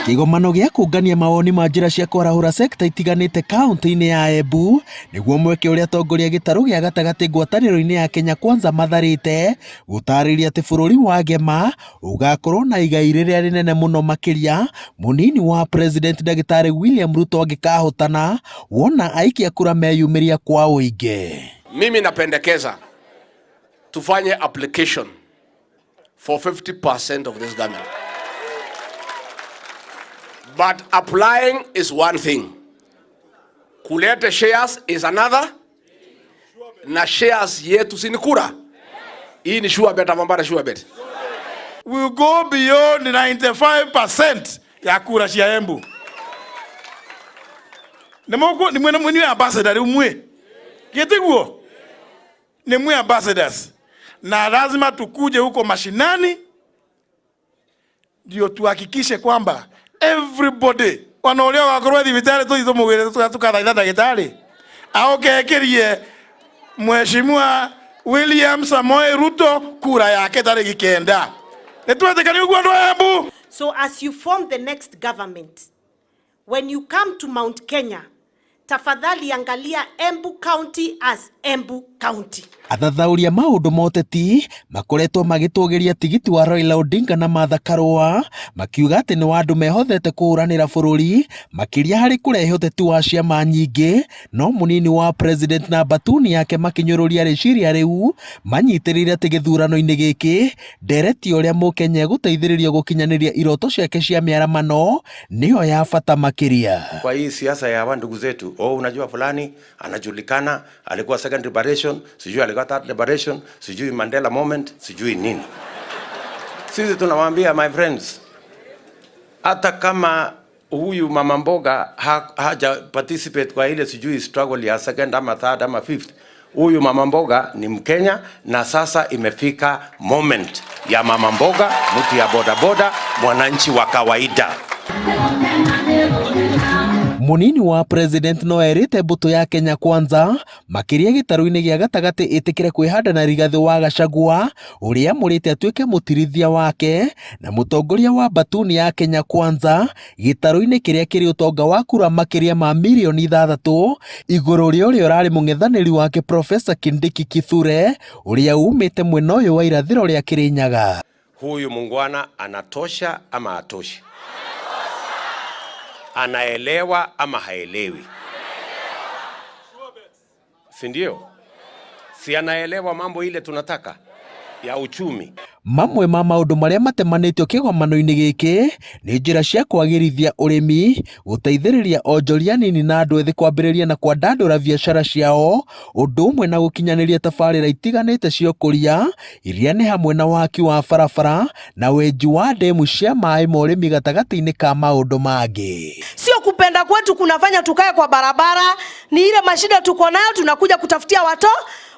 Kĩgomano gĩa kũngania mawoni ma njĩra cia kwarahũra sekta itiganĩte kaunti-inĩ ya Embu nĩguo mweke ũrĩa atongoria gĩtarũ gĩa gatagatĩ ngwatanĩro-inĩ ya Kenya Kwanza matharĩte gũtarĩria atĩ bũrũri wa Gema ũgakorwo na igai rĩrĩa rĩnene mũno makĩria mũnini wa President Ndagĩtarĩ William Ruto angĩkahotana wona aikia kura meyumĩria kwa ũingĩ. Mimi napendekeza tufanye application for 50% of this government. But applying is one thing. Kulete shares is another. Na shares yetu si ni kura. Hii ni sure bet ama sure bet. We go beyond 95% ya kura cia Embu. Nĩ mwena mwini ambassador rĩu mwe. Gĩtiguo? Ni mwe ambassadors. Na lazima tukuje huko mashinani ndio tuhakikishe kwamba everybody ona ũrĩa ũgakorwo thibitarĩ tũthiĩ tũmũgĩre tũkathaitha ndagĩtarĩ aoke ekĩrie Mheshimiwa William Samoei Ruto kura yake tarĩki 9. Nĩ twetĩkania ũguo andũ a Embu? So as you form the next government, when you come to Mount Kenya, tafadhali angalia Embu County as Embu County. Athathaũri a maũndũ ma ũteti makoretwo magĩtũgĩria tigiti wa Raila Odinga na Martha Karua makiuga atĩ nĩ wa andũ mehothete kũhũranĩra bũrũri makĩria harĩ kũrehe ũteti wa ciama nyingĩ, no mũnini wa president na mbatuni yake makĩnyũrũria rĩciria rĩu manyitĩrĩire atĩ gĩthurano-inĩ gĩkĩ ndereti ũrĩa mũkenya egũteithĩrĩrio gũkinyanĩria iroto ciake cia mĩaramano nĩyo ya bata makĩria. Kwa hii siasa ya hawa ndugu zetu, oh, unajua fulani anajulikana, alikuwa second liberation, sijui alikuwa third liberation, sijui Mandela moment, sijui nini. Sisi tunawaambia, my friends, hata kama huyu mama mboga haja participate kwa ile sijui struggle ya second ama third ama fifth, huyu mama mboga ni Mkenya, na sasa imefika moment ya mama mboga, mtu ya bodaboda, mwananchi wa kawaida. Munini wa president no erĩte mbũtũ ya Kenya Kwanza makĩria gĩtarũ-inĩ gĩa gatagatĩ ĩtĩkĩre kwĩhanda na Rigathĩ wa Gachagua ũrĩa amũrĩte atuĩke mũtirithia wake na mũtongoria wa mbatuni ya Kenya Kwanza gĩtarũ-inĩ kĩrĩa kĩrĩ ũtonga wa kura makĩria ma mirioni 6 igũrũ rĩa ũrĩa ũrarĩ mũng'ethanĩri wake Profesa Kindiki Kithure ũrĩa umĩte mwena ũyũ wa irathĩro rĩa Kĩrĩnyaga. Huyu muungwana anatosha ama hatoshi? Anaelewa ama haelewi? Si ndio? Si anaelewa mambo ile tunataka ya uchumi? Mamwe ma maũndũ marĩa matemanĩtio kĩgomano-inĩ gĩkĩ nĩ njĩra cia kwagĩrithia ũrĩmi, gũteithĩrĩria onjoria nini na andũ ethĩ kwambĩrĩria na kwandandũra biacara ciao, ũndũ ũmwe na gũkinyanĩria tabarĩra itiganĩte cia ũkũria iria nĩ hamwe na waki wa barabara na wenji wa ndemu cia maĩ ma ũrĩmi gatagatĩ-inĩ ka maũndũ mangĩ. Sio kupenda kwetu kunafanya tukae kwa barabara, ni ile mashida tuko nayo tunakuja kutafutia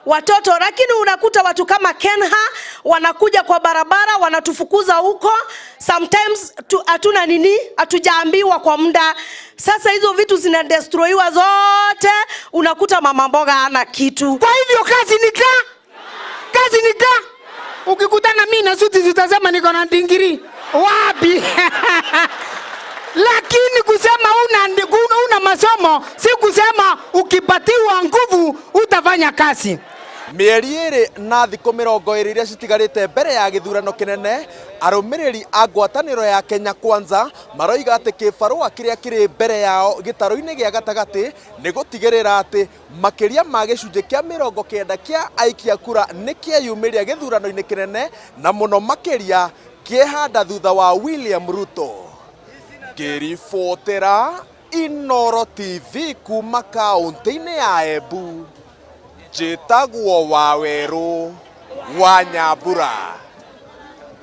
watoto, lakini unakuta watu kama Kenha wanakuja kwa barabara wanatufukuza huko. Sometimes hatuna nini, hatujaambiwa kwa muda. Sasa hizo vitu zinadestroyiwa zote, unakuta mama mboga hana kitu. Kwa hivyo kazi ni kazi ni ka. Ukikutana mimi na suti zitasema niko na degree wapi? Lakini kusema una masomo si kusema ukipatiwa nguvu utafanya kazi. Mĩeri 2 na thikũ 20 iria citigarĩte mbere ya gĩthurano kĩnene, arũmĩrĩri a ngwatanĩro ya Kenya Kwanza maroiga atĩ kĩbarũa kĩrĩa kĩrĩ mbere yao gĩtarũ-inĩ gĩa gatagatĩ nĩ gũtigĩrĩra atĩ makĩria ma gĩcunjĩ kĩa 90 kĩa aikia kura nĩ kĩeyumĩria gĩthurano-inĩ kĩnene na mũno makĩria kĩehanda thutha wa William Ruto. Ngĩribotera Inooro TV kuma kaũntĩ-inĩ ya Embu, njĩtagwo Wawerũ wa Nyambura.